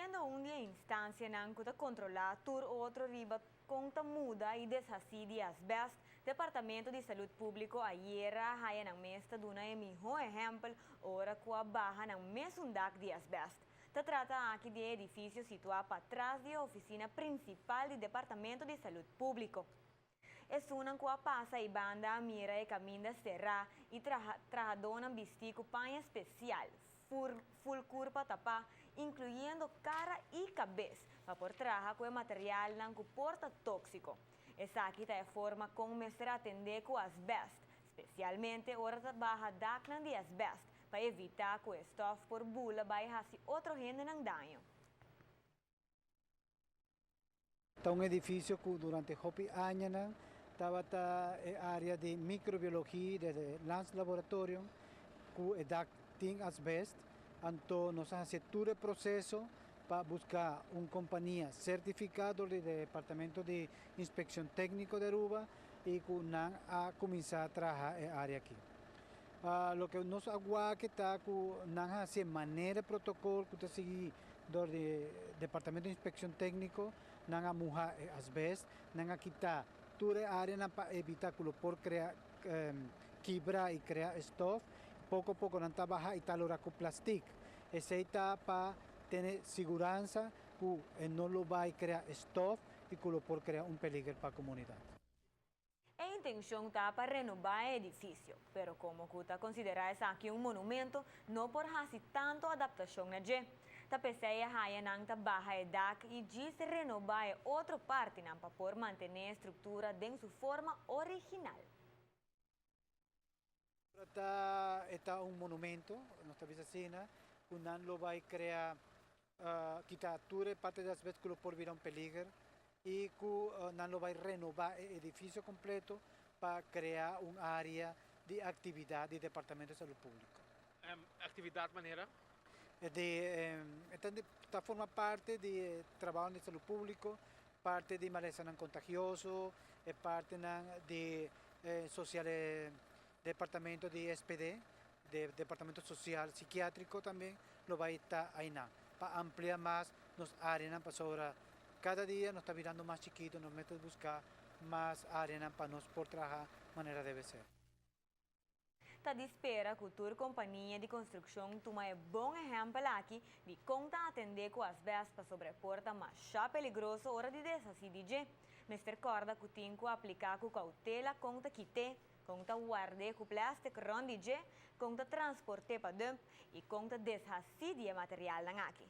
Siendo un di e instancianan cu ta controla tur otro riba con ta muda y deshaci di asbest, Departamento di Salud Publico ayera a haya nan mes ta duna e miho ehempel ora cu a baha nan mesun dak di asbest. Ta trata aki di e edificio situa patras di e oficina principal di Departamento di Salud Publico. Esunnan ku a pasa e banda a mira e kaminda será i trahadónan bistí ku paña spesial, ful kurpa tapá, inkluyendo kara i kabes, pa por traha ku e materialnan ku por ta tóksiko. Esaki ta e forma kon mester atendé ku asbèst, spesialmente ora ta baha daknan di asbèst, pa evitá ku e stòf por bula bai hasi otro hendenan daño. Ta un edificio cu durante hopi añanan tabata e area di microbiologie di Landslaboratorium cu e dak tin asbest. Anto nos a haci tur e proceso pa busca un compania certifica door di Departamento di Inspeccion Tecnico di Aruba y cu nan a cuminsa traha e area aki. Loke nos a wak ta cu nan a haci e manera protocol cu ta sigui dor di Departamento di Inspeccion Tecnico, nan a muha e asbest, nan a kita tur e areanan pa evita cu lo por crea kibra y crea stof. Poco poco nan ta baha y ta lora cu plastic. Esey ta pa tene siguransa cu e no lo bay crea stof y cu lo por crea un peliger pa comunidad. E intencion ta pa renoba e edificio, pero como cu ta considera esaki un monumento, no por haci tanto adaptacion na dje. Ta p'esey a haya nan ta baha e dak y djis renoba e otro partinan pa por mantene e structura den su forma original. Ta e ta un monumento, nos ta bisa asina, cu nan lo bay crea, kita tur e parti di asbest cu lo por bira un peliger y cu nan lo bay renoba e edificio completo pa crea un area di actividad di Departamento di Salud Publico. Actividad manera? Di, e ta forma parte di e trabao di Salud Publico, parti di malesanan contagioso, e partinan di social departamento di SPD, de departamento social psikiatrico tambe lo bay ta aynan pa amplia mas nos areanan pasobra cada dia nos ta birando mas chikito, nos mester busca mas areanan pa nos por traha manera debe ser. Ta di spera ku tur kompania di konstrukshon tuma e bon ehèmpel aki di kon ta atendé ku asbèst pasobra e por ta masha peligroso ora di deshasí di dje. Mester kòrda ku tin ku apliká ku koutela kon ta kit'é, kon ta ward'é ku plèstik rònt di dje, kon ta transport'é pa dùmp i kon ta deshasí di e materialnan aki.